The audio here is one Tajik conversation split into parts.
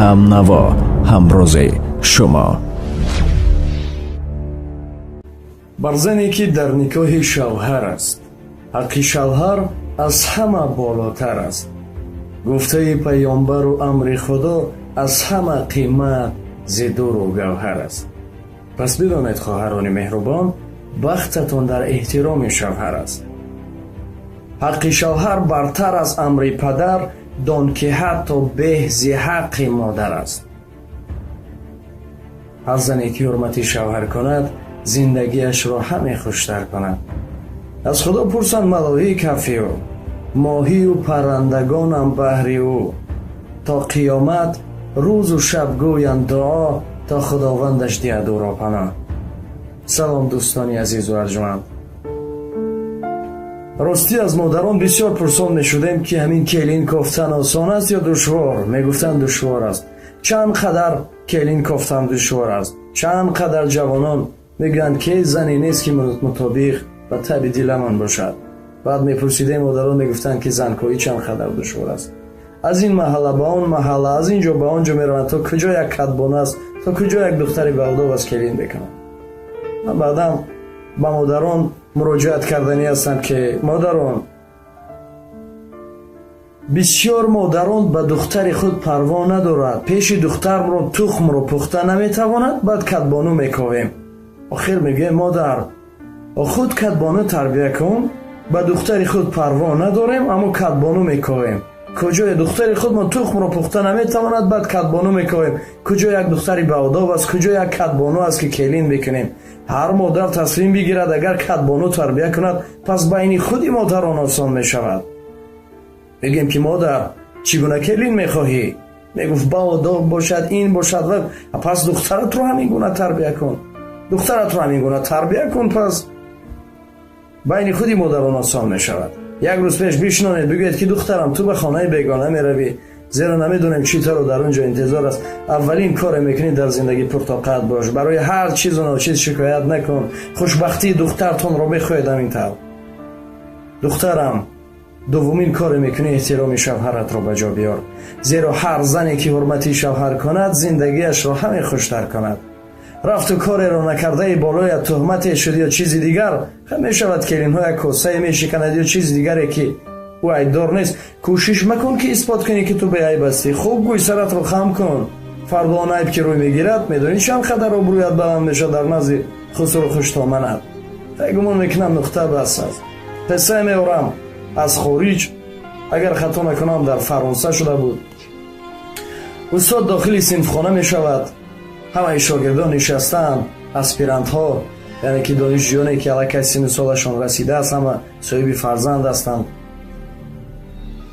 Ҳамнаво, ҳамрози шумо. Бар зане ки дар никоҳи шавҳар аст, ҳаққи шавҳар аз ҳама болотар аст. Гуфтаи паёмбару амри Худо аз ҳама қимат зи дуру гавҳар аст. Пас бидонед, хоҳарони меҳрубон, бахтатон дар эҳтироми шавҳар аст. Ҳаққи шавҳар бартар аз амри падар, дон ки ҳатто беҳ зи ҳаққи модар аст. Ҳар зане ки ҳурмати шавҳар кунад, зиндагиашро ҳаме хуштар кунад. Аз Худо пурсанд малоик кафи ӯ, моҳию паррандагонам баҳри ӯ. То қиёмат рӯзу шаб гӯянд дуо, то Худовандаш диҳад ӯро паноҳ. Салом, дӯстони азизу арҷманд. Ростӣ, аз модарон бисёр пурсон мешудем, ки ҳамин келин кофтан осон аст ё душвор? Мегуфтанд, душвор аст. Чанд қадар келин кофтан душвор аст? Чанд қадар ҷавонон мегӯянд, ки зане нест, ки мутобиқ ба таби диламон бошад. Баъд мепурсидем, модарон мегуфтанд, ки занкоӣ чанд қадар душвор аст. Аз ин маҳалла ба он маҳалла, аз ин ҷо ба он ҷо мераванд, то куҷо як кадбона аст, то куҷо як духтари баодоб аст, келин мекунанд. Баъдам ба модарон муроҷиат карданӣ ҳастам, ки модарон, бисёр модарон ба духтари худ парво надорад, пеши духтарро тухмро пухта наметавонад, баъд кадбону мековем. Охир мегӯем: модар, худ кадбону тарбия кун. Ба духтари худ парво надорем, аммо кадбону мековем. Куҷое духтари худмон тухмро пухта наметавонад, баъд кадбону мековем? Куҷо як духтари баодоб аст, куҷо як кадбону аст, ки келин мекунем? Ҳар модар таслим бигирад, агар кадбону тарбия кунад, пас байни худи модарон осон мешавад. Мегӯем, ки модар, чӣ гуна келин мехоҳӣ? Мегуфт, баодоб бошад, ин бошад. Ва пас духтаратро ҳамин гуна тарбия кун, духтаратро ҳамин гуна тарбия кун, пас байни худи модарон осон мешавад. Як рӯз пеш бишнонед, бигӯед, ки духтарам, ту ба хонаи бегона меравӣ, зеро намедонем чӣ таро дар он ҷо интизор аст. Аввалин коре мекунӣ дар зиндагӣ, пуртоқат бош, барои ҳар чизу ночиз шикоят накун. Хушбахтии духтартонро мехоҳед ҳамин тавр. Духтарам, дуввумин коре мекунӣ, эҳтироми шавҳаратро ба ҷо биёр, зеро ҳар зане ки ҳурмати шавҳар кунад, зиндагиашро ҳаме хуштар кунад. Рафту кореро накардаи болоят туҳмате шуд ё чизи дигар мешавад, келинҳо як косае мешиканад ё чизи дигаре, ки ӯ айбдор нест, кӯшиш макун, ки исбот кунӣ, ки ту беайб ҳастӣ. Хуб гӯй, саратро хам кун. Фардо он айб ки рӯй мегирад, медонӣ, чанд қадар обрӯят баланд мешавад дар назди хусуру хуштоманат. Гумон мекунам, нуқта бас аст. Қиссае меорам аз хориҷ, агар хато накунам, дар Фаронса шуда буд. Устод дохили синфхона мешавад, ҳамаи шогирдон нишастаанд, аспирантҳо, яъне ки донишҷӯёне, ки аллакай синну солашон расидааст, ҳама соҳиби фарзанд ҳастанд.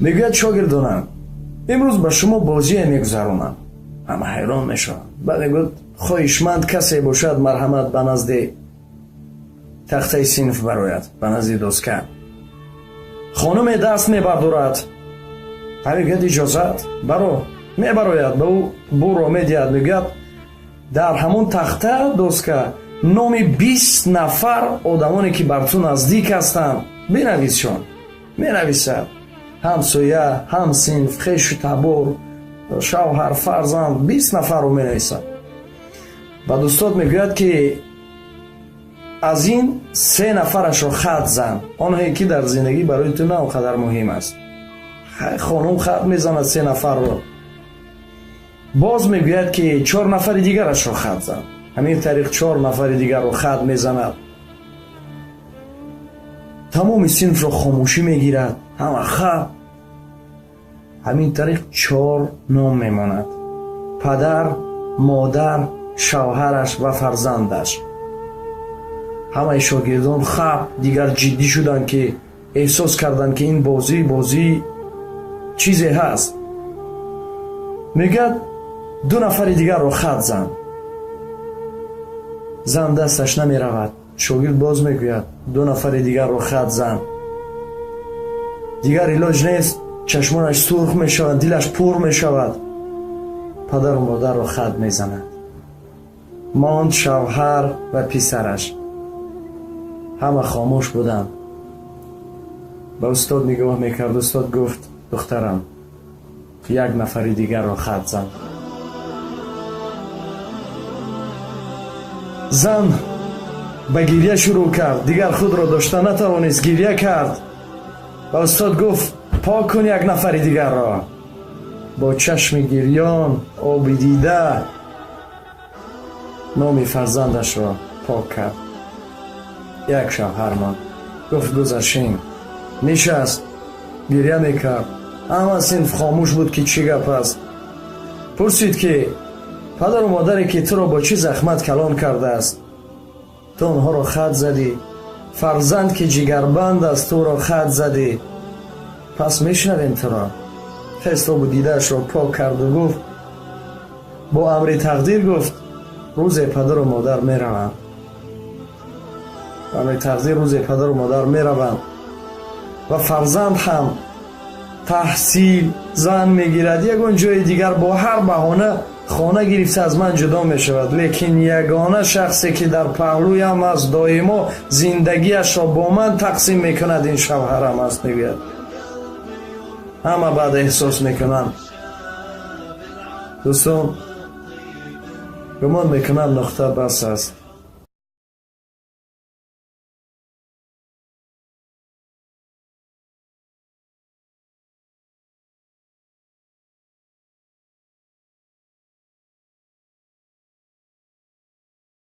Мегӯяд: шогирдонам, имрӯз ба шумо бозие мегузаронам. Ҳама ҳайрон мешаванд. Баъд мегӯяд: хоҳишманд касе бошад, марҳамат, ба назди тахтаи синф барояд, ба назди доска. Хонуме даст мебардорад. Ҳа, мегӯяд: иҷозат, баро. Мебарояд, ба ӯ буро медиҳад, мегӯяд: дар ҳамон тахта, доска, номи 20 нафар одамоне, ки бар ту наздик ҳастанд, бинависшон. Менависад: ҳамсоя, ҳамсинф, хешу табор, шавҳар, фарзанд, 20 нафарро менависад. Баъд устод мегӯяд, ки аз ин се нафарашро хат зан, онҳое ки дар зиндагӣ барои ту на он қадар муҳим аст. Хонум хат мезанад се нафарро. Боз мегӯяд, ки чор нафари дигарашро хат зан. Ҳамин тариқ чор нафари дигарро хат мезанад. Тамоми синфро хомӯшӣ мегирад, ҳама хат. Ҳамин тариқ чор ном мемонад: падар, модар, шавҳараш ва фарзандаш. Ҳамаи шогирдон хаб, дигар ҷиддӣ шуданд, ки эҳсос карданд, ки ин бозӣ бозӣ чизе ҳаст. Мегӯяд: ду нафари дигарро хат зан. Зан дасташ намеравад. Шогирд боз мегӯяд: ду нафари дигарро хат зан. Дигар илоҷ нест, чашмонаш сурх мешавад, дилаш пур мешавад, падару модарро хат мезанад. Монд шавҳар ва писараш. Ҳама хомӯш буданд, ба устод нигоҳ мекард. Устод гуфт: духтарам, як нафари дигарро хат зан. Зан ба гирья шурӯъ кард, дигар худро дошта натавонист, гирья кард ва устод гуфт: «Пок кун як нафари дигарро». Бо чашми гирён, оби дида номи фарзандашро пок кард. Як шавҳармон гуфт: «Гузашин». Нишаст, гирья мекард. Ҳама синф хомӯш буд, ки чӣ гап аст. Пурсид, ки падару модаре, ки туро бо чӣ захмат калон кардааст, ту онҳоро хат задӣ. Фарзанд, ки ҷигарбанд аст, туро хат задӣ. Пас мешунавем туро. Хест, обу дидаашро пок карду гуфт: «Бо амри тақдир, — гуфт, — рӯзе падару модар мераванд. Амри тақдир, рӯзе падару модар мераванд ва фарзанд ҳам таҳсил, зан мегирад, ягон ҷои дигар, бо ҳар баҳона хона гирифта аз ман ҷудо мешавад. Лекин ягона шахсе, ки дар паҳлӯям аст, доимо зиндагиашро бо ман тақсим мекунад, ин шавҳарам аст», мегӯяд. Ҳама баъд эҳсос мекунанд. Дӯстон, гумон мекунам, нуқта бас аст.